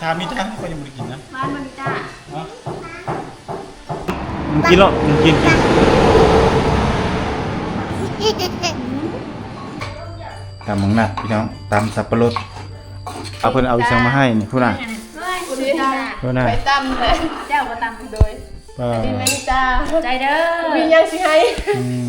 ຖາມນິຕາ ຂ້ອຍຍັງບໍ່ໄດ້ກິນນະ. ຫວານບໍ່ນິຕາ? ຮະ? ມັນກິນໂລດ ມັນກິນ ກິນ. ຕຳບັກນັດພີ່ນ້ອງ ຕຳສັບປະລົດ. ເອົາ ເພິ່ນເອົາອີ່ຫຍັງມາໃຫ້ນີ້ ພຸ້ນນະ ເອີຍ ພຸ້ນນະ ຂ້ອຍຕຳເລີຍ ເຈົ້າກໍຕຳ. ໂດຍ ອັນນີ້ແມ່ນິຕາ ຂອບໃຈເດີ ມີຫຍັງຊິໃຫ້. ອືມ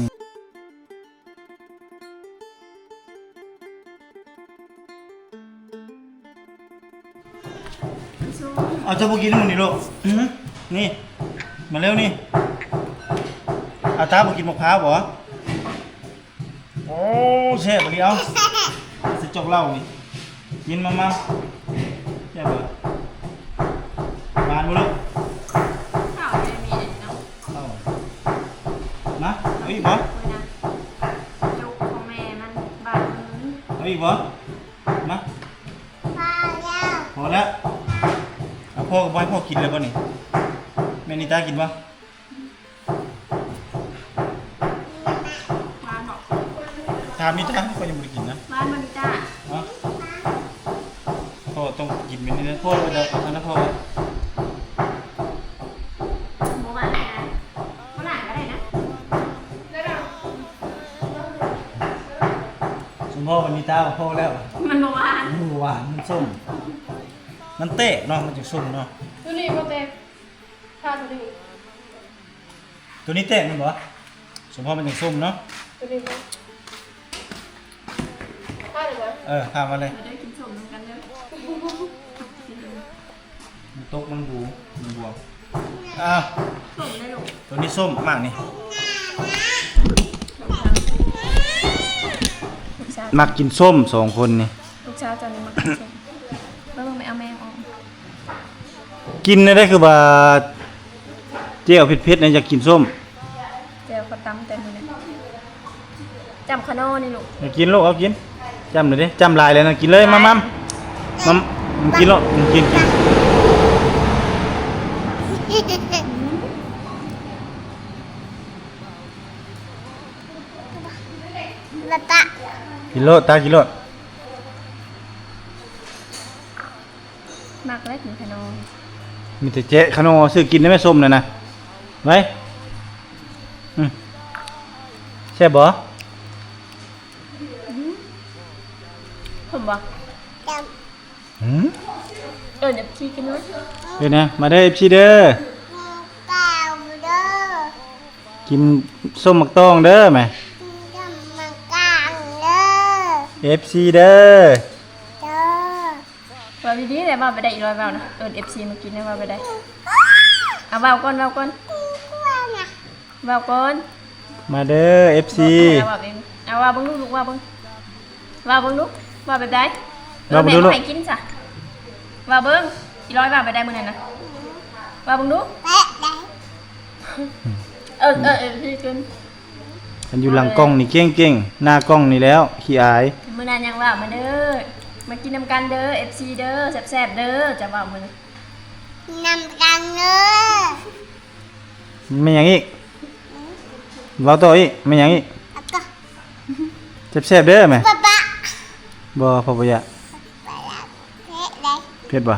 ເອົາ ເຈົ້າບໍ່ກິນມື້ນີ້ລູກ? ອື ນີ້ ມາເລັວນີ້. ອາຕາບໍ່ກິນໝາກພ້າວບໍ? ໂອ້ ແຊບອີ່ຫຼີ. ເອົາ ຊິຈົກເຫຼົ້ານີ້ ກິນມາ ມາ. ແຊບບໍ່? ຫວານບໍ່ລູກ? ເຂົ້າໄດ້ມີເນາະ. ເອົາ ມາ ເອົາອີກບໍ່? ໂອ້ຍນະ ຈົກຂອງແມ່ມັນບາດມື. ເອົາອີກບໍ່? ມາ ພໍແລ້ວ ພໍແລ້ວ. ເອົາ ພໍ່ກໍບໍ່ໃຫ້ພໍ່ກິນແລ້ວບໍ່ນີ້? ແມ່ນິຕາກິນບໍ່? ຫວານບໍ່? ຖາມນິຕາ ຂ້ອຍຍັງບໍ່ໄດ້ກິນນະ. ຫວານບໍ່ນິຕາ? ຮະ? ພໍ່ຕ້ອງກິນແມ່ນນີ້ນະ ພໍ່ໄດ້ ອັນນັ້ນພໍ່ ບໍ່ຫວານນະ ບໍ່ຫຼາຍກໍໄດ້ນະ. ສົມພໍວ່ານິຕາພໍແລ້ວ ມັນບໍ່ຫວານ ມັນບໍ່ຫວານ ມັນສົ້ມ ມັນແຕກເນາະ ມັນຈຶ່ງສົ້ມເນາະ. ໂຕນີ້ບໍ່ແຕກ ຖ້າໂຕນີ້ ໂຕນີ້ແຕກແມ່ນບໍ່? ສົມພໍມັນຈັ່ງສົ້ມເນາະ ໂຕນີ້ບໍ່. ພາດເລີຍບໍ່? ເອີ ພາດມາເລີຍ ມາເດີ ກິນສົ້ມນຳກັນເດີ. ມັນຕົກ ມັນບູ ມັນບວມ. ອ້າວ ສົ້ມເດ້ລູກ ໂຕນີ້ສົ້ມ ໝາກນີ້ ລູກສາວ ມັກກິນສົ້ມສອງຄົນນີ້. ລູກສາວເຈົ້ານີ້ມັກກິນສົ້ມ. ເບິ່ງ ແມ່ເອົາແມງອອກ. ກິນແນວໃດຄືວ່າແຈ່ວເຜັດໆນະ ຢາກກິນສົ້ມ. ແຈ່ວເຂົາຕຳແຕ່ມື້ນັ້ນ ຈ້ຳຂະໜໍ່ນີ້ລູກ. ຢາກກິນລູກ ເອົາກິນ ຈ້ຳແລ້ວເດ້ ຈ້ຳຫຼາຍແລ້ວນະ. ກິນເລີຍ ມາ ມາ ມາ ກິນໂລດ ກິນ ກິນ. ກິນໂລດ ຕາ ກິນໂລດ. ມັກແລ້ວກິນຂະໜໍ່ ມີແຕ່ແຈະຂະໜໍ່. ຊື້ກິນໄດ້ແມ່ ສົ້ມນັ້ນນະ ໄວ້. ອື ແຊບບໍ່? ອື ຂົມບໍ່? ອື ເອີ້ນເອັຟຊີກິນເດີ ເອີ້ນນະ ມາເດີ ເອັຟຊີເດີ ກິນສົ້ມໝາກຕອງເດີແມ່ ເອັຟຊີເດີ. ເວົ້າດີໆແດ່ ເວົ້າໄປໄດ້ ອີ່ຫຼອຍເວົ້ານະ ເອີ້ນເອັຟຊີມາກິນນະ ເວົ້າໄປໄດ້. ເອົາ ເວົ້າກ່ອນ ເວົ້າກ່ອນ ເວົ້າກ່ອນ ມາເດີ ເອັຟຊີ. ເວົ້າເອງ ເອົາ ເວົ້າເບິ່ງລູກ ເວົ້າເບິ່ງ ເວົ້າເບິ່ງລູກ ເວົ້າແບບໃດ? ເອີ ເວົ້າເບິ່ງດູລູກ ແມ່ບໍ່ໃຫ້ກິນຊະ ເວົ້າເບິ່ງ ອີ່ຫຼອຍເວົ້າແບບໃດມື້ນັ້ນນະ ເວົ້າເບິ່ງດູ. ເອີ ເອີ ເອີ ຄືກັນ ຄັນຢູ່ຫຼັງກ້ອງນີ້ເກັ່ງໆ ໜ້າກ້ອງນີ້ແລ້ວຂີ້ອາຍ. ມື້ໜ້າຍັງວ່າມາເດີ ມາກິນນຳກັນເດີ ເອັຟຊີເດີ ແຊບໆເດີ ຈະເວົ້າມື້ນີ້ ນຳກັນເດີ. ແມ່ນຫຍັງອີກ? ເວົ້າຕໍ່ອີກ ແມ່ນຫຍັງອີກ? ແຊບໆເດີແມ່. ບໍ່ ພໍ່ບໍ່ຢາກ. ເຜັດບໍ່?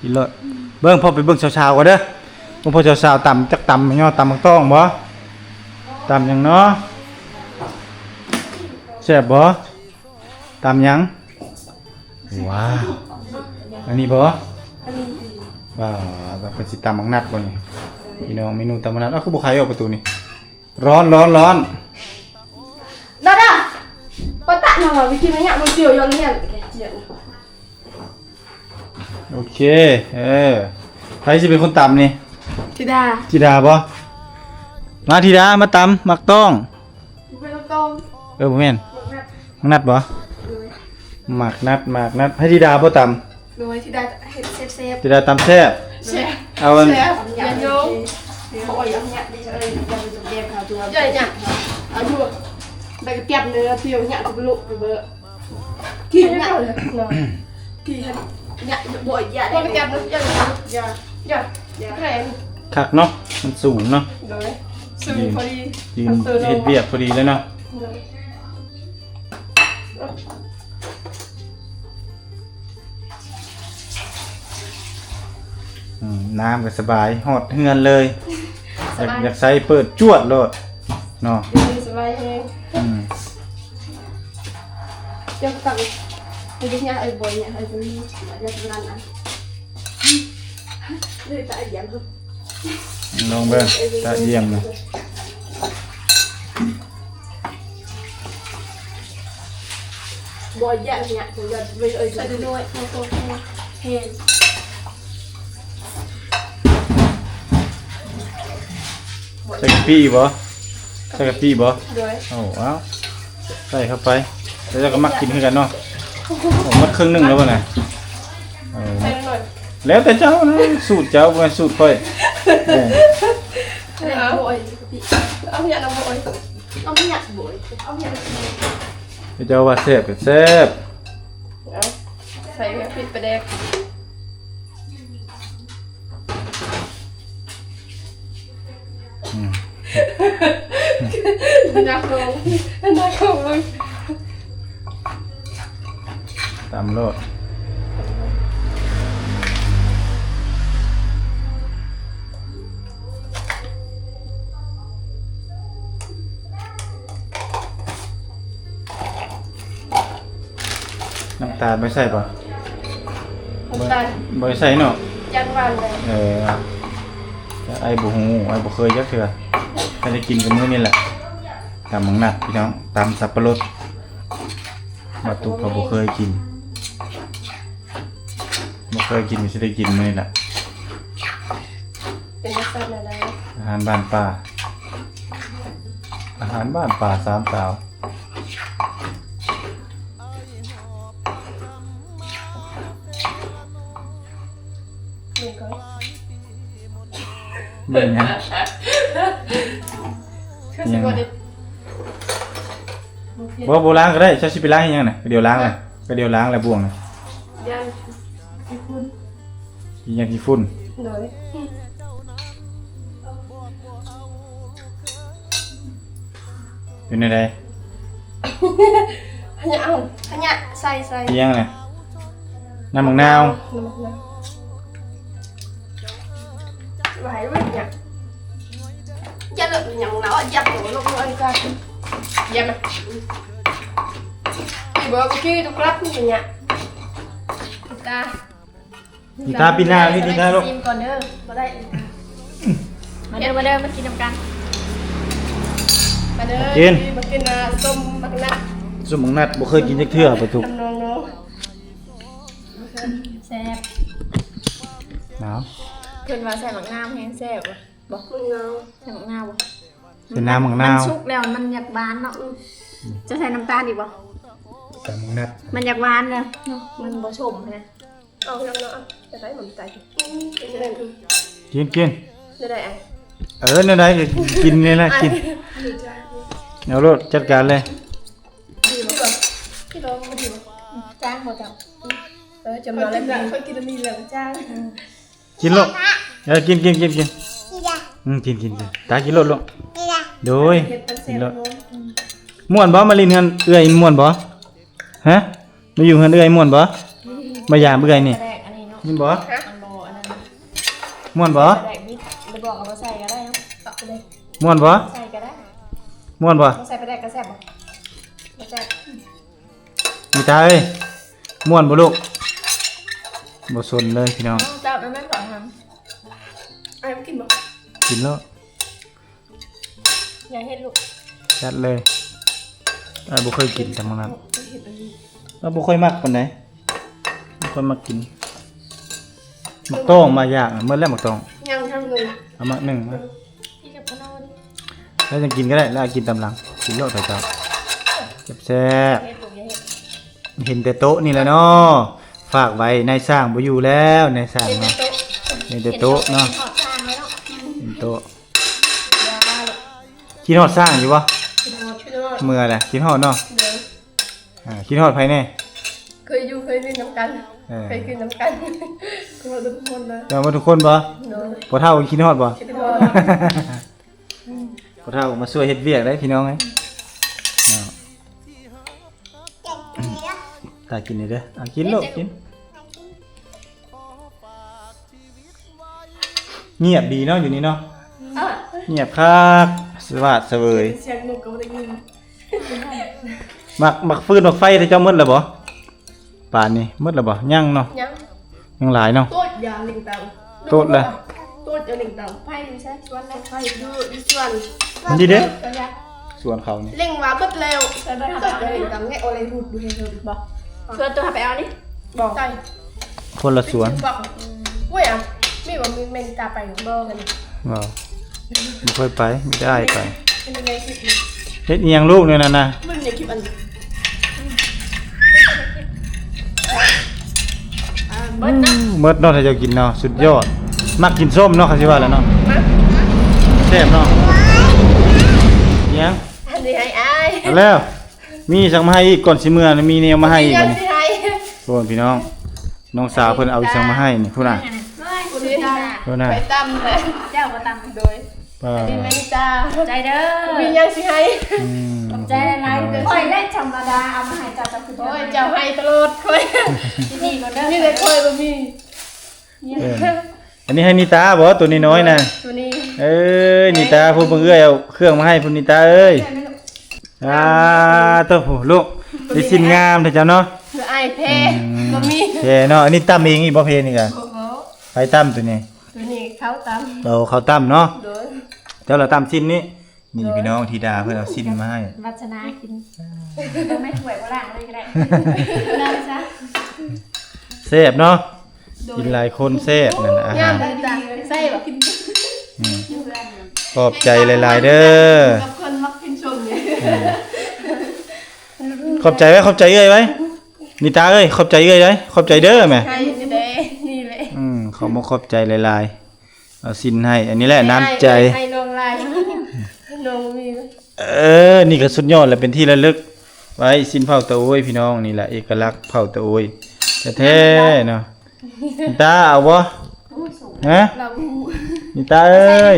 ກິນໂລດ. ເບິ່ງ ພໍ່ໄປເບິ່ງສາວໆກ່ອນເດີ ເບິ່ງພໍ່ສາວໆຕຳ ຈັກຕຳຫຍັງ ຕຳໝາກຕອງບໍ່? ຕຳຫຍັງເນາະ? ແຊບບໍ່? ຕຳຫຍັງ? ວ້າວ ອັນນີ້ບໍ່? ອັນນີ້ ວ້າວ ເພິ່ນຊິຕຳໝາກນັດບໍ່ນີ້? ພີ່ນ້ອງ ເມນູຕຳໝາກນັດ. ເອົ້າ ຄືບໍ່ໄຂອອກປະຕູນີ້? ຮ້ອນ ຮ້ອນ ຮ້ອນ. ດາດາ ປະຕະນະ ວິທີມະຍະ ມັນປ່ຽວຢູ່ໃນຫັ້ນ. ໂອເຄ ເອີ ໃຜຊິເປັນຄົນຕຳນີ້? ທິດາ ທິດາບໍ່? ມາ ທິດາ ມາຕຳໝາກຕອງ. ບໍ່ແມ່ນໝາກຕອງ ເອີ ບໍ່ແມ່ນ ໝາກນັດ ໝາກນັດບໍ່? ໂດຍ ໝາກນັດ ໝາກນັດ. ໃຫ້ທິດາບໍ່ຕຳ? ໂດຍ ທິດາເຮັດແຊບໆ ທິດາຕຳແຊບ ແຊບ ເອົາອັນ ແຊບ ຢ່າໂຍງ ບໍ່ ຢ່າເຮັດເດີ ເອີ ຢ່າໄປຈຸດແດງເຂົາຕົວ ຢ່າຫຍັງ ເອົາຢູ່ ໃບກະຕຽມເດີ ປ່ຽວຫຍັງ ໄປເບິ່ງ ກິນຫຍັງ ກິນຫຍັງ ບໍ່ ຢ່າ ບໍ່ໄດ້ ໄປແຕະ ຢ່າ ຢ່າ ຢ່າ ຢ່າ ຄັກເນາະ ມັນສູງເນາະ ໂດຍ ສູງພໍດີ ຢືນເຮັດວຽກພໍດີເລີຍເນາະ ໂດຍ. ໂອ້ ອືມ ນ້ຳກໍສະບາຍ ຮອດເຮືອນເລີຍ. ສະບາຍ ຢາກ ຢາກໃສ່ເປີດຈວດໂລດເນາະ. ສະບາຍແຮງ. ອືມ ເຈົ້າກໍເອົາໄປເຮັດຫຍັງ ເອີ ບໍ່ຫຍັງ ເອີ ບໍ່ມີ ຢາກນັ້ນ ອ່ະ ເລີຍຕາຢ້ຽມ ລອງເບິ່ງ ຕາຢ້ຽມນະ. ບໍ່ຢາກເນຍ ບໍ່ຢາກເລີຍ ເອີ ເຮັນ ໃສ່ກະປິບໍ່? ໃສ່ກະປິບໍ່? ໂດຍ ໂອ້ ເອົາ ໃສ່ເຂົ້າໄປ ແລ້ວເຈົ້າກໍມັກກິນຄືກັນເນາະ. ໂອ້ ໝົດເຄິ່ງໜຶ່ງແລ້ວບໍ່ນະ? ເອີ ໃສ່ໜ້ອຍ ແລ້ວແຕ່ເຈົ້ານະ ສູດເຈົ້າ ບໍ່ແມ່ນສູດຂ້ອຍ. ເອີ ເອົາ ເອົາ ເອົາ ເອົາ ເອົາ ເອົາ ເອົາ ເຈົ້າວ່າແຊບກໍແຊບ. ເອົາ ໃສ່ເຂົ້າໄປ ປິດປາແດກ. ອືມ ໜ້າໂກງ ໜ້າໂກງເບິ່ງ ຕຳໂລດ. ນ້ຳຕານບໍ່ໃສ່ບໍ່? ນ້ຳຕານ ບໍ່ໃສ່ເນາະ ຢ້ານຫວານເລີຍ. ເອີ ອ້າຍບໍ່ຮູ້ ອ້າຍບໍ່ເຄີຍຈັກເທື່ອ ຖ້າໄດ້ກິນກໍມື້ນີ້ແຫຼະ. ຕຳບັກນັດພີ່ນ້ອງ ຕຳສັບປະລົດ ບ່າວຕຸກກໍບໍ່ເຄີຍກິນ ບໍ່ເຄີຍກິນ ຊິໄດ້ກິນມື້ນີ້ແຫຼະ. ເປັນຈັກຊັ້ນແລ້ວ ອາຫານບ້ານປ່າ ອາຫານບ້ານປ່າສາມສາວ. ເບິ່ງກ່ອນ ເບິ່ງຫຍັງ? ຄືຊິບໍ່ໄດ້ ບໍ່ ບໍ່ລ້າງກໍໄດ້. ເຈົ້າຊິໄປລ້າງອີຫຍັງນະ? ກະດຽວລ້າງແຫຼະ ກະດຽວລ້າງແຫຼະບ່ວງນະ. ຢ້ານຂີ້ຝຸ່ນ ຢ້ານຂີ້ຝຸ່ນ. ໂດຍ. ເປັນແນວໃດ? ພະຍະ ເອົາ ພະຍະ ໃສ່ ໃສ່ ອີຫຍັງນະ? ນ້ຳໝາກນາວ ນ້ຳໝາກນາວ. ໄວ້ໄວ້ຫຍັງ? ຢ່າເລີກຫຍັງລາວ ຢ່າໂຕລົງເລີຍກະຢ່າມາ. ບໍ່ ບໍ່ຄືຕົວກະລັບນີ້ຫຍັງ ຕາ. ອີຕາປີໜ້ານີ້ ອີຕາລູກ ຊີມກ່ອນເດີ. ບໍ່ໄດ້ ມາເດີ ມາເດີ ມາກິນນຳກັນ. ມາເດີ ກິນ ມາກິນ ອ່າ ສົ້ມບັກນັດ ສົ້ມບັກນັດ ບໍ່ເຄີຍກິນຈັກເທື່ອ ປາຕຸກ. ແຊບ ໜາວ ເພິ່ນວ່າໃສ່ບັກນາວແຮງແຊບ. ບໍ່ ບັກນາວ ໃສ່ບັກນາວບໍ່? ໃສ່ນ້ຳບັກນາວ ມັນສຸກແລ້ວມັນຢາກຫວານເນາະ. ອືມ ຈະໃສ່ນ້ຳຕານອີກບໍ່? ໃສ່ບັກນັດ ມັນຢາກຫວານແລ້ວເນາະ ມັນບໍ່ສົ້ມຫັ້ນນະ. ເອົາ ເອົາ ເອົາ ຈະໄດ້ມັນໃສ່ ອືມ ກິນ ກິນ ແນວໃດ ເອີ ແນວໃດກໍກິນນີ້ແຫຼະ ກິນ ເອົາໂລດ ຈັດການເລີຍ. ດີບໍ່? ກິນແລ້ວມັນດີບໍ່? ຈາງບໍ່ເຈົ້າ? ເອີ ຈຳນວນແລ້ວ ຂ້ອຍກິນອັນນີ້ແລ້ວຈາງ. ກິນໂລດ ເອີ ກິນ ກິນ ກິນ ກິນ ອືມ ກິນ ກິນ ກິນ ຕາກິນໂລດລູກ. ໂດຍ ກິນໂລດ. ມ່ວນບໍ່? ມາຫຼິ້ນເຮືອນເອື້ອຍມ່ວນບໍ່? ຮະ? ມາຢູ່ເຮືອນເອື້ອຍມ່ວນບໍ່? ມາຢາມເອື້ອຍນີ້ ແປກອັນນີ້ເນາະ ແມ່ນບໍ່? ມັນບໍ່ອັນນັ້ນ ມ່ວນບໍ່? ແປກບິດ ຫຼືບໍ່ກໍບໍ່ໃສ່ກໍໄດ້ເນາະ ເອົາໄປເລີຍ. ມ່ວນບໍ່? ໃສ່ກໍໄດ້. ມ່ວນບໍ່? ບໍ່ໃສ່ປາແດກກໍແຊບບໍ່? ບໍ່ແຊບ. ອີຕາເອີຍ ມ່ວນບໍ່ລູກ? ບໍ່ສົນເລີຍພີ່ນ້ອງ. ເຈົ້າແມ່ນບໍ່ທຳ ອ້າຍບໍ່ກິນບໍ່? ກິນໂລດ. ຢ່າເຮັດລູກ ຈັດເລີຍ. ອ້າຍບໍ່ເຄີຍກິນແຕ່ໝາກນັດ ອ້າຍບໍ່ຄ່ອຍມັກປານໃດ ບໍ່ຄ່ອຍມັກກິນ. ໝາກຕ້ອງ ໝາກຢາກ ໝົດແລ້ວໝາກຕ້ອງ ຍັງທຳໜຶ່ງ ເອົາໝາກໜຶ່ງມາ. ແລ້ວຈັ່ງກິນກໍໄດ້ ແລ້ວກິນຕາມຫຼັງ ກິນໂລດເຈົ້າ. ແຊບໆ ເຫັນແຕ່ໂຕະນີ້ແຫຼະເນາະ ຝາກໄວ້ ນາຍຊ່າງບໍ່ຢູ່ແລ້ວ ນາຍຊ່າງເນາະ ເຫັນແຕ່ໂຕະເນາະ ເຫັນໂຕະ. ຄິດຮອດຊ່າງຢູ່ບໍ່? ຄິດຮອດ ຄິດຮອດ ເມື່ອໃດຄິດຮອດເນາະ. ໂດຍ. ອ່າ ຄິດຮອດໃຜແດ່? ເຄີຍຢູ່ເຄີຍຫຼິ້ນນຳກັນ ເອີ ເຄີຍກິນນຳກັນ ຄິດຮອດເບິດທຸກຄົນເລີຍ. ຄິດຮອດເບິດທຸກຄົນບໍ່? ໂດຍ. ພໍ່ເຖົ້າຄິດຮອດບໍ່? ຄິດຮອດ. ພໍ່ເຖົ້າມາຊ່ວຍເຮັດວຽກໄດ໋ພີ່ນ້ອງເອີຍເນາະ. ຕາກິນເດີ ເອົາກິນໂລດ ກິນ. ງຽບດີເນາະ ຢູ່ນີ້ເນາະ ເອີ ງຽບຄັກ ສະຫວາດສະເຫວີຍ ສຽງນົກກໍບໍ່ໄດ້ຍິນ. ໝາກ ໝາກຟືນໝາກໄຟເຈົ້າໝົດແລ້ວບໍ່? ປານນີ້ໝົດແລ້ວບໍ່? ຍັງເນາະ ຍັງ ຍັງຫຼາຍເນາະ. ໂຕດຢາລິງຕັງ ໂຕດລະ ໂຕດຢາລິງຕັງ ໄຟຢູ່ໃສ? ສວນລະ ໄຟຢູ່ ຢູ່ສວນ. ມັນດີເດ້ ສວນເຂົານີ້ ເລັງວ່າເບິດແລ້ວ ໂຕດຢາລິງຕັງແງະເອົາໄລຮູດຢູ່ໃຫ້ເຮົາບໍ່? ຊວນຕົວເຮົາໄປເອົານີ້ບໍ່? ໃຊ່ ຄົນລະສວນ. ໂອ້ຍ ອະ ມີບໍ່? ມີແມ່ນຕາໄປບໍ່? ບໍ່ ບໍ່ເຄີຍໄປ ມີແຕ່ອ້າຍໄປ. ເຮັດອີ່ຫຍັງລູກນີ້ນະ? ມັນມີຄລິບອັນ ອືມ ໝົດເນາະ ຖ້າເຈົ້າກິນເນາະ ສຸດຍອດ. ມັກກິນສົ້ມເນາະ ເຂົາຊິວ່າແລ້ວເນາະ ແຊບເນາະ. ອີ່ຫຍັງ? ອັນນີ້ໃຫ້ອ້າຍ ເອົາແລ້ວ. ມີສັງມາໃຫ້ອີກ ກ່ອນຊິເມືອ ມີແນວມາໃຫ້ອີກ ມີແນວຊິໃຫ້. ໂອ້ຍ ພີ່ນ້ອງ ນ້ອງສາວເພິ່ນເອົາອີ່ສັງມາໃຫ້ນີ້ ພຸ້ນນະ ພຸ້ນນະ ໄປຕຳເລີຍ ເຈົ້າກໍຕຳ ໂດຍ ປາ ອັນນີ້ແມ່ນຈ້າ ຂອບໃຈເດີ ມີຫຍັງຊິໃຫ້ ອືມ ຂອບໃຈຫຼາຍໆ. ຂ້ອຍໄດ້ທຳມະດາເອົາມາໃຫ້ເຈົ້າ ເຈົ້າຄື ໂອ້ຍ ເຈົ້າໃຫ້ຕະຫຼອດຂ້ອຍ ທີ່ນີ້ກໍເດີ ມີແຕ່ຂ້ອຍບໍ່ມີ. ເອີ ອັນນີ້ໃຫ້ນິຕາບໍ່? ໂຕນ້ອຍໆນະ ໂຕນີ້ ເອີຍ ນິຕາ ຜູ້ເບິ່ງເອື້ອຍເອົາເຄື່ອງມາໃຫ້ພຸ້ນ ນິຕາເອີຍ. ອ່າ ໂຕ ໂອ້ ລູກ ໄດ້ຊີ້ນງາມແທ້ເຈົ້າເນາະ ເພື່ອອ້າຍແພ ອືມ ບໍ່ມີແພເນາະ. ອັນນີ້ຕຳເອງອີກບໍ່ ແພນີ້ກະ? ບໍ່ ໃຜຕຳໂຕນີ້? ໂຕນີ້ເຂົາຕຳ ເອົາ ເຂົາຕຳເນາະ ໂດຍ ເຈົ້າລະຕຳຊີ້ນນີ້. ນີ້ພີ່ນ້ອງ ທິດາເພິ່ນເອົາຊີ້ນມາໃຫ້ ວັດສະນາກິນ ບໍ່ແມ່ນຖ້ວຍບໍ່ລ້າງເລີຍກໍໄດ້ ລ້າງຊະ. ແຊບເນາະ ໂດຍ ກິນຫຼາຍຄົນແຊບນັ້ນອາຫານ ໃຊ່ບໍ່? ອືມ ຂອບໃຈຫຼາຍໆເດີ ກັບຄົນມັກກິນສົ້ມນີ້ ອືມ ຂອບໃຈໄວ້ ຂອບໃຈເອື້ອຍໄວ້ ນິຕາເອີຍ ຂອບໃຈເອື້ອຍໄວ້ ຂອບໃຈເດີແມ່ ໃຫ້ນີ້ແຫຼະ ນີ້ແຫຼະ ອືມ ຂອບອົກຂອບໃຈຫຼາຍໆ. ເອົາຊີ້ນໃຫ້ ອັນນີ້ແຫຼະນ້ຳໃຈ ໃຫ້ນ້ອງຫຼາຍ ນ້ອງມີ ເອີ ນີ້ກໍສຸດຍອດແລ້ວ ເປັນທີ່ລະລຶກໄວ້ ຊີ້ນເຜົ່າຕາໂອ້ຍ ພີ່ນ້ອງ ນີ້ແຫຼະເອກະລັກເຜົ່າຕາໂອ້ຍແທ້ໆເນາະ. ນິຕາເອົາບໍ່? ຮະ? ນິຕາເອີຍ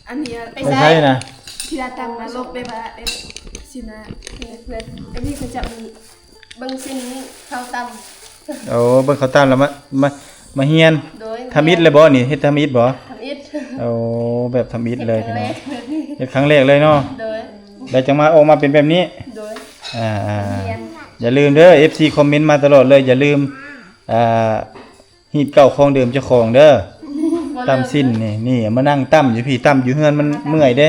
ອັນນີ້ໄປໃສນະ? ທີ່ລາວຕຳນະລົກໄດ້ວ່າ ເອີ ຊີ້ນນະ ເພື່ອນ ອັນນີ້ເຂົາຈະມີ ເບິ່ງຊີ້ນເຂົາຕຳ ໂອ້ ເບິ່ງເຂົາຕຳແລ້ວມາ ມາ ມາຮຽນ ໂດຍ ທຳອິດແລ້ວບໍ່ນີ້? ເຮັດທຳອິດບໍ່? ທຳອິດ ໂອ້ ແບບທຳອິດເລີຍພີ່ນ້ອງ ເຮັດຄັ້ງແລກເລີຍເນາະ ໂດຍ ແລ້ວຈັ່ງມາ ອອກມາເປັນແບບນີ້ ໂດຍ ອ່າໆ ຮຽນ ຢ່າລືມເດີ ເອັຟຊີ ຄອມເມັນມາຕະຫຼອດເລີຍ ຢ່າລືມ ອ່າ ຮີດເກົ່າຂອງເດີມເຈົ້າຂອງເດີ ຕຳຊີ້ນນີ້ ນີ້ມານັ່ງຕຳຢູ່ພີ້ ຕຳຢູ່ເຮືອນມັນເມື່ອຍເດ້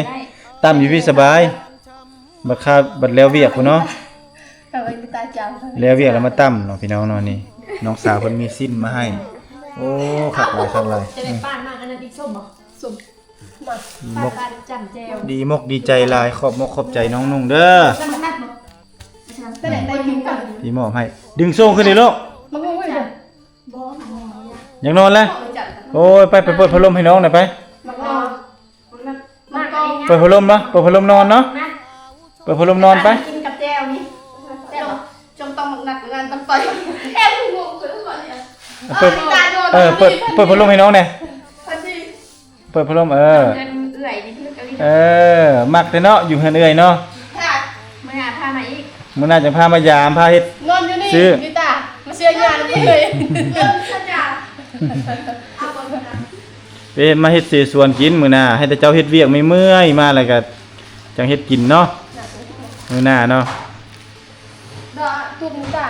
ຕຳຢູ່ພີ້ສະບາຍ ບັດຄາ ບັດແລ້ວວຽກພຸ້ນເນາະ ແລ້ວວຽກແລ້ວມາຕຳເນາະ ພີ່ນ້ອງເນາະ. ນີ້ນ້ອງສາວເພິ່ນມີຊີ້ນມາໃຫ້ ໂອ້ ຄັກຫຼາຍ ຄັກຫຼາຍ ຈະໄດ້ປານມາ ອັນນັ້ນອີກ ສົ້ມບໍ່? ສົ້ມ ມາ ປານ ປານຈ້ຳແຈ່ວ ດີມົກດີໃຈຫຼາຍ ຂອບມົກຂອບໃຈນ້ອງນຸ່ງເດີ ທີ່ມອບໃຫ້ ດຶງໂສ້ງຂຶ້ນນີ້ລູກ ມາງຸ້ຍ ຢາກນອນແລ້ວ ໂອ້ຍ ໄປ ໄປເປີດພັດລົມໃຫ້ນ້ອງໜ່ອຍໄປ ເປີດພັດລົມເນາະ ເປີດພັດລົມນອນເນາະ ເປີດພັດລົມນອນໄປ ກິນກັບແຈ່ວນີ້ ແຈ່ວ ຈົ່ງຕ້ອງໜັກງານຕ້ອງໄປ ເອີ ເປີດ ເອີ ເປີດ ເປີດພັດລົມໃຫ້ນ້ອງແດ່ ເປີດພັດລົມ ເອີ ເຮືອນເອື້ອຍນີ້ຄືກັນ ເອີ ມັກແທ້ເນາະ ຢູ່ເຮືອນເອື້ອຍເນາະ ມື້ໜ້າພາມາອີກ ມື້ໜ້າຈະພາມາຢາມ ພາເຮັດ ນອນຢູ່ນີ້ ຊື້ ນິຕາ ມາເຊື່ອຍານຳເອື້ອຍ ເລີ່ມສັນຍາ ເອີ ມາເຮັດເສສວນກິນມື້ໜ້າ ໃຫ້ແຕ່ເຈົ້າເຮັດວຽກເມື່ອຍໆ ມາແລ້ວກະຈັ່ງເຮັດກິນເນາະ ມື້ໜ້າເນາະ ດອກ ຕຸ່ມຕາ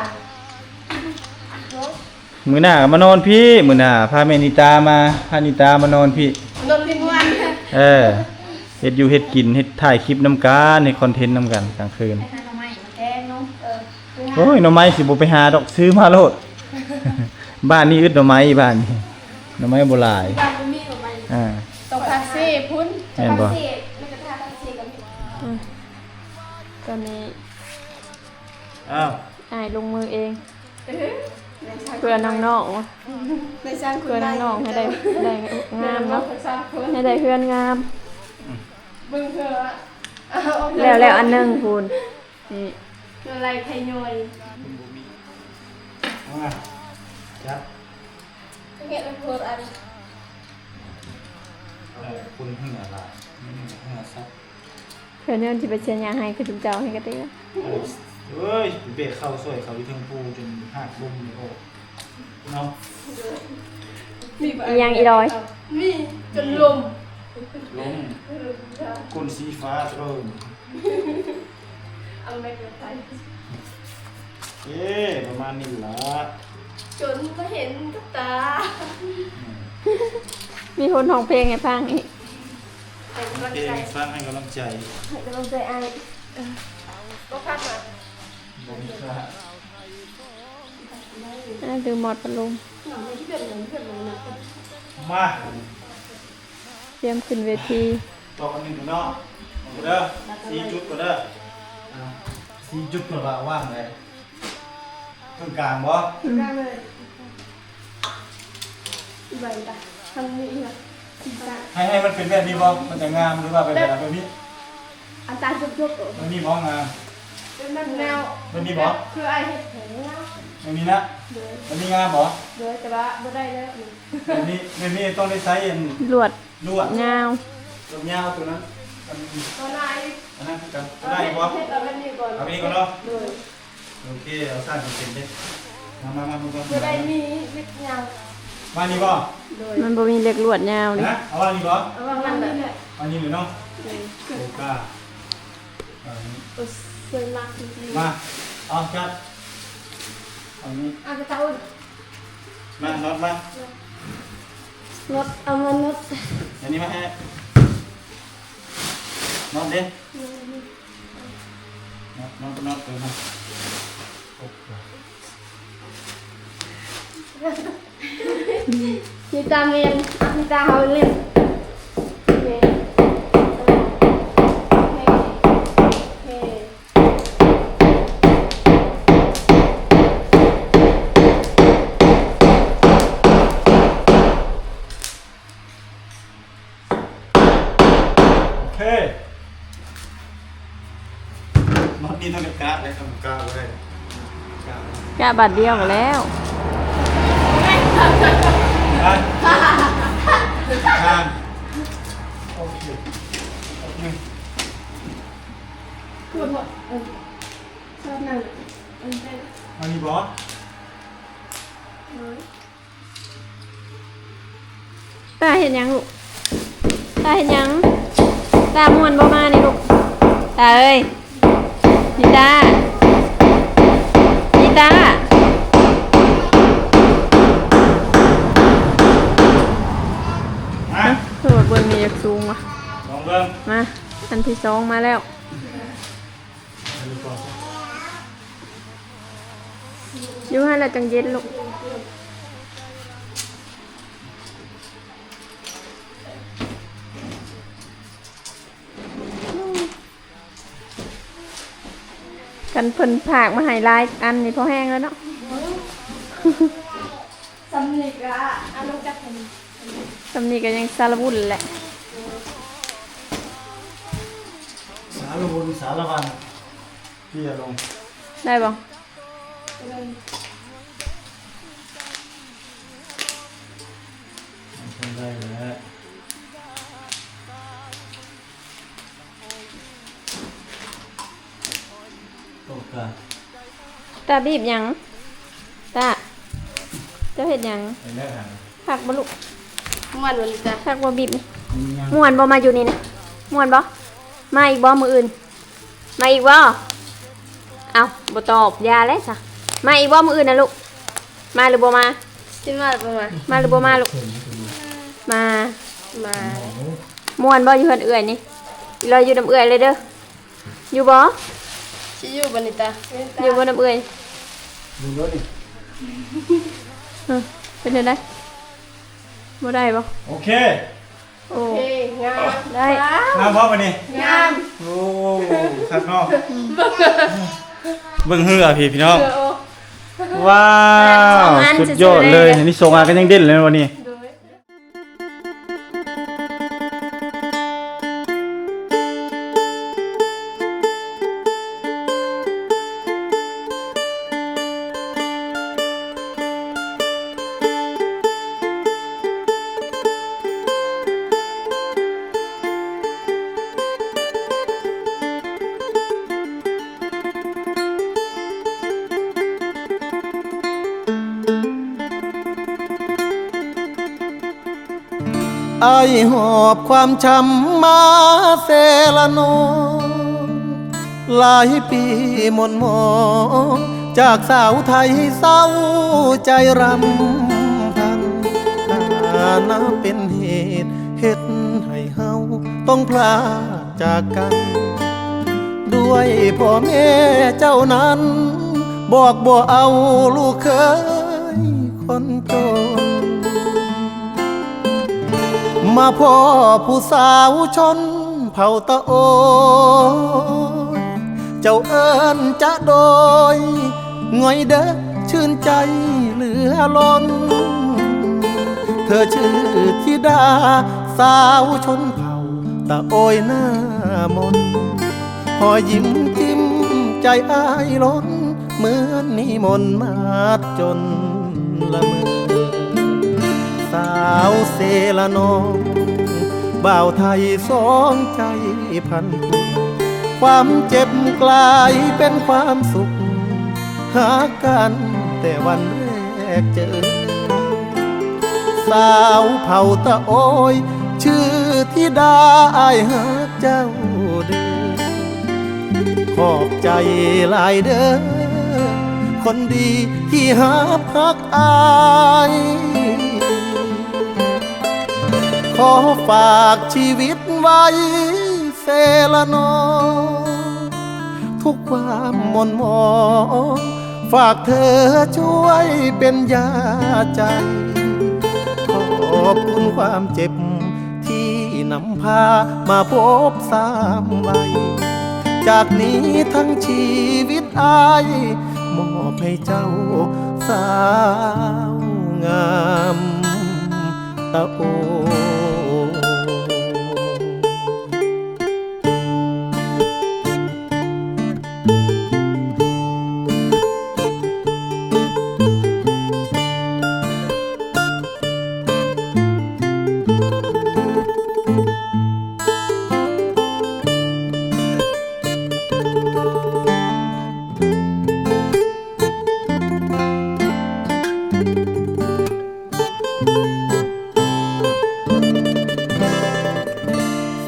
ມື້ໜ້າກໍມານອນພີ້ ມື້ໜ້າພາແມ່ນິຕາມາ ພານິຕາມານອນພີ້ ນອນພີ້ມ່ວນ ເອີ ເຮັດຢູ່ເຮັດກິນ ເຮັດ ຖ່າຍຄລິບນຳກັນ ເຮັດຄອນເທັນນຳກັນກາງຄືນ ໄປຫາໜໍ່ໄມ້ມາແກງເນາະ ເອີ ໂອ້ຍ ໜໍ່ໄມ້ຊິບໍ່ໄປຫາດອກ ຊື້ມາໂລດ ບ້ານນີ້ອຶດໜໍ່ໄມ້ ບ້ານນີ້ ໜໍ່ໄມ້ບໍ່ຫຼາຍ ບ້ານບໍ່ມີໜໍ່ໄມ້ ອ່າ ຕ້ອງພາເຊພຸ້ນ ແມ່ນບໍ່? ອືມ ຕອນນີ້ ອ້າວ ອ້າຍລົງມືເອງ ເພື່ອນ້ອງໆ ເພື່ອນ້ອງໆ ໃຫ້ໄດ້ ໄດ້ງາມເນາະ ໃຫ້ໄດ້ເຮືອນງາມ ເບິ່ງເທື່ອ ແລ້ວ ແລ້ວອັນໜຶ່ງພຸ້ນ ນີ້ ເພື່ອໄລ່ໄຂ່ຍ່ອຍ ມາ ຈັບ ເຮັດເພື່ອອັນ ເອີ ຄົນເຫື່ອຫຼາຍ ເຫື່ອສັດ ເພື່ອແນວຊິໄປເສຍຫຍ້າໃຫ້ຄືຈຸມເຈົ້າໃຫ້ກະຕິ ໂອ້ຍ ເອີຍ ໄປເບະເຂົ້າຊ່ອຍເຂົາຢູ່ເທິງພູຈົນຮາກລົ້ມນີ້ ໂອ້ ເນາະ ມີຫຍັງອີ່ດອຍ? ມີຈົນລົ້ມ ລົ້ມ ເອີ ກົ້ນຊີ້ຟ້າໂຕ ເອົາແມັກໄປ ເອີ ປະມານນີ້ລະ ຈົນບໍ່ເຫັນກັບຕາ ອືມ ມີຄົນຮ້ອງເພງໃຫ້ຟັງອີກ ໃຫ້ກຳລັງໃຈ ເພງໃຫ້ຟັງ ໃຫ້ກຳລັງໃຈ ໃຫ້ກຳລັງໃຈອ້າຍ ເອີ ບໍ່ພາດມາ ບໍ່ມີພາດ ອ່າ ລືມມອດພັດລົມ ມາ ຕຽມຂຶ້ນເວທີ ຕອກອັນໜຶ່ງເນາະ ເອົາເດີ ສີ່ຈຸດກ່ອນເດີ ອ່າ ສີ່ຈຸດກ່ອນວ່າວ່າງໃດ ເຄິ່ງກາງບໍ່? ເຄິ່ງກາງເລີຍ ອີກໃບປະ ທາງນີ້ນະ ສີສັນ ໃຫ້ ໃຫ້ມັນເປັນແບບນີ້ບໍ່? ມັນຈະງາມ ຫຼືວ່າແບບ ແບບ ແບບນີ້? ອາຈານຈົບໆ ແບບນີ້ບໍ່ງາມ? ແບບນັ້ນແລ້ວ ແບບນີ້ບໍ່? ຄືອ້າຍເຮັດໃຫ້ງາມ ແບບນີ້ນະ ໂດຍ ແບບນີ້ງາມບໍ່? ໂດຍ ແຕ່ວ່າບໍ່ໄດ້ແລ້ວ ແບບນີ້ ແບບນີ້ຕ້ອງໄດ້ໃຊ້ອັນ ລວດ ລວດຍາວ ລວດຍາວຕົວນັ້ນ ອັນ ຕົວໄດ້ ອັນນັ້ນຄືກັນ ຕົວໄດ້ບໍ່? ເຮັດເອົາແບບນີ້ກ່ອນ ເອົາແບບນີ້ກ່ອນເນາະ ໂດຍ ໂອເຄ ເອົາສ້າງເປັນເດ້ ມາ ມາ ມາ ມາ ບໍ່ໄດ້ມີເຫຼັກຍາວ ວາງນີ້ບໍ່? ໂດຍ ມັນບໍ່ມີເຫຼັກລວດຍາວນີ້ ຮະ ເອົາວາງນີ້ບໍ່? ເອົາວາງນັ້ນແຫຼະ ວາງນີ້ເລີຍເນາະ ໂດຍ ໂອກາ ເອົານີ້ ໂອ້ ສວຍມາກ ມາ ເອົາຈັດ ເອົານີ້ ອ່ະ ກະຕາອຸ່ນ ມາ ນັອດມາ ນັອດ ເອົາມານັອດ ອັນນີ້ມາໃຫ້ ນັອດເດ້ ນັອດ ນັອດ ນັອດ ເອີ ມາ ມີຕາແມ່ນ ມີຕາເຮົາເລີຍ ແມ່ນ ໂອເຄ ມັດນີ້ຕ້ອງໄດ້ກະເດ້ ຄັນບໍ່ກະບໍ່ໄດ້ ກະ ກະບາດດຽວກໍແລ້ວ ໄປ ທາງ ໂອເຄ ເອີ ຊອດນັ້ນ ອັນນີ້ບໍ່? ໂດຍ ຕາເຮັດຫຍັງລູກ? ຕາເຮັດຫຍັງ? ຕາມ່ວນບໍ່ມານີ້ລູກ? ຕາເອີຍ ນິຕາ ນິຕາ ມາ ໂອ້ ເບິ່ງນີ້ຢາກສູງວ່ະ ລອງເບິ່ງ ມາ ອັນທີສອງມາແລ້ວ. ຢູ່ຫັ້ນແຫຼະຈັ່ງເຢັນລູກ ຄັນເພິ່ນຝາກມາໃຫ້ຫຼາຍອັນນີ້ພໍແຮງແລ້ວເນາະ ສ່ຳນີ້ກະອາລົງຈັກ ສ່ຳນີ້ກະຍັງສາລະວຸນແຫຼະ ສາລະວຸນ ສາລະວັນ ເກຍລົງ ໄດ້ບໍ່? ໄດ້ແລ້ວ. ຕາບີບຫຍັງ? ຕາ ເຈົ້າເຮັດຫຍັງ? ຄັກບໍ່ລູກ? ມ່ວນບໍ່ນີ້ຕາ? ຄັກບໍ່ບີບນີ້? ມ່ວນບໍ່ມາຢູ່ນີ້ນະ? ມ່ວນບໍ່? ມາອີກບໍ່ມື້ອື່ນ? ມາອີກບໍ່? ເອົ້າ ບໍ່ຕອບ ຢ່າແຫຼະຊະ. ມາອີກບໍ່ມື້ອື່ນນະລູກ? ມາຫຼືບໍ່ມາ? ຊິມາຫຼືບໍ່ມາ? ມາຫຼືບໍ່ມາລູກ? ມາ ມາ. ມ່ວນບໍ່ຢູ່ເຮືອນເອື້ອຍນີ້? ລອຢູ່ນຳເອື້ອຍເລີຍເດີ. ຢູ່ບໍ່? ຊິຢູ່ບໍ່ນີ້ຕາ? ຢູ່ບໍ່ນຳເອື້ອຍ? ເອີ ເປັນຈັ່ງໃດ? ບໍ່ໄດ້ບໍ່? ໂອເຄ. ໂອ້ ໂອເຄ ງາມ ໄດ້ ງາມບໍ່ບັດນີ້? ງາມ ໂອ້ ຄັກເນາະ ເບິ່ງເຮືອພີ່ ພີ່ນ້ອງ ເຮືອໂອ ວ້າວ ສອງອັນ ສຸດຍອດເລີຍ ຊື່ໆ ເລີຍ ອັນນີ້ສອງອັນກໍຍັງເດັ່ນເລີຍວັນນີ້. ໂດຍ. ອ້າຍຫອບຄວາມຊ້ຳມາເຊລະນອງ ຫຼາຍປີໝ່ນໝອງ ຈາກສາວໄທເສົ້າໃຈຣຳພັນ ຖານະເປັນເຫດເຮັດໃຫ້ເຮົາຕ້ອງພລາກຈາກກັນ ດ້ວຍພໍ່ແມ່ເຈົ້ານັ້ນ ບອກບໍ່ເອົາລູກເຂີຍຄົນຈົນ ມາພໍ້ຜູ້ສາວຊົນເຜົ່າຕະໂອຍ ເຈົ້າເອີ້ນຈະໂດຍ ງ່ອຍເດີຊື່ນໃຈເຫຼືອລົ້ນ ເທີຊື່ທິດາສາວຊົນເຜົ່າຕະໂອຍໜ້າມົນ ຮອຍຍິ້ມຈິ້ມໃຈອ້າຍລົ້ນ ເໝືອນມີມົນມາດຈົນລະເມີ ສາວເຊລະນອງ ບ່າວໄທສອງໃຈພັນຜູກ ຄວາມເຈັບກລາຍເປັນຄວາມສຸກ ຮັກກັນແຕ່ວັນແລກເຈີ ສາວເຜົ່າຕະໂອຍ ຊື່ທິດາ ອ້າຍຮັກເຈົ້າເດີ ຂອບໃຈຫຼາຍເດີ ຄົນດີທີ່ຮັບຮັກອ້າຍ ຂໍຝາກຊີວິດໄວ້ເຊລະນອງ ທຸກຄວາມໝ່ນໝອງ ຝາກເທີຊ່ວຍເປັນຢາໃຈ ຂອບຄຸນຄວາມເຈັບທີ່ນຳພາມາພົບຊ້ຳໄວ້ ຈາກນີ້ທັງຊີວິດອ້າຍ ມອບໃຫ້ເຈົ້າສາວງາມຕະໂອ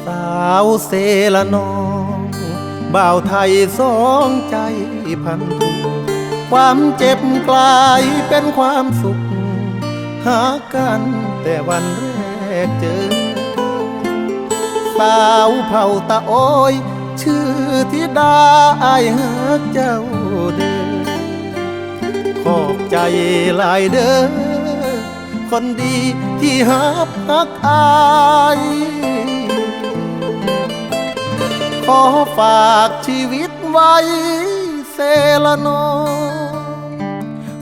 ສາວເຊລະນອງ ບ່າວໄທສອງໃຈພັນຜູກ ຄວາມເຈັບກລາຍເປັນຄວາມສຸກ ຮັກກັນແຕ່ວັນແລກເຈີ ສາວເຜົ່າຕະໂອຍ ຊື່ທິດາ ອ້າຍຮັກເຈົ້າເດີ ຂອບໃຈຫຼາຍເດີ ຄົນດີທີ່ຮັບຮັກອ້າຍ ຂໍຝາກຊີວິດໄວ້ເຊລະນອງ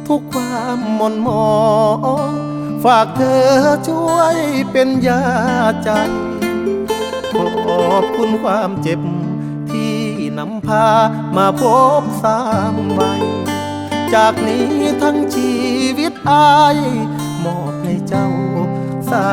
ທຸກຄວາມໝ່ນໝອງ ຝາກເທີຊ່ວຍເປັນຢາໃຈ ຂອບຄຸນຄວາມເຈັບທີ່ນຳພາມາພົບຊ້ຳໄວ້ ຈາກນີ້ທັງຊີວິດອ້າຍ ມອບໃຫ້ເຈົ້າສາ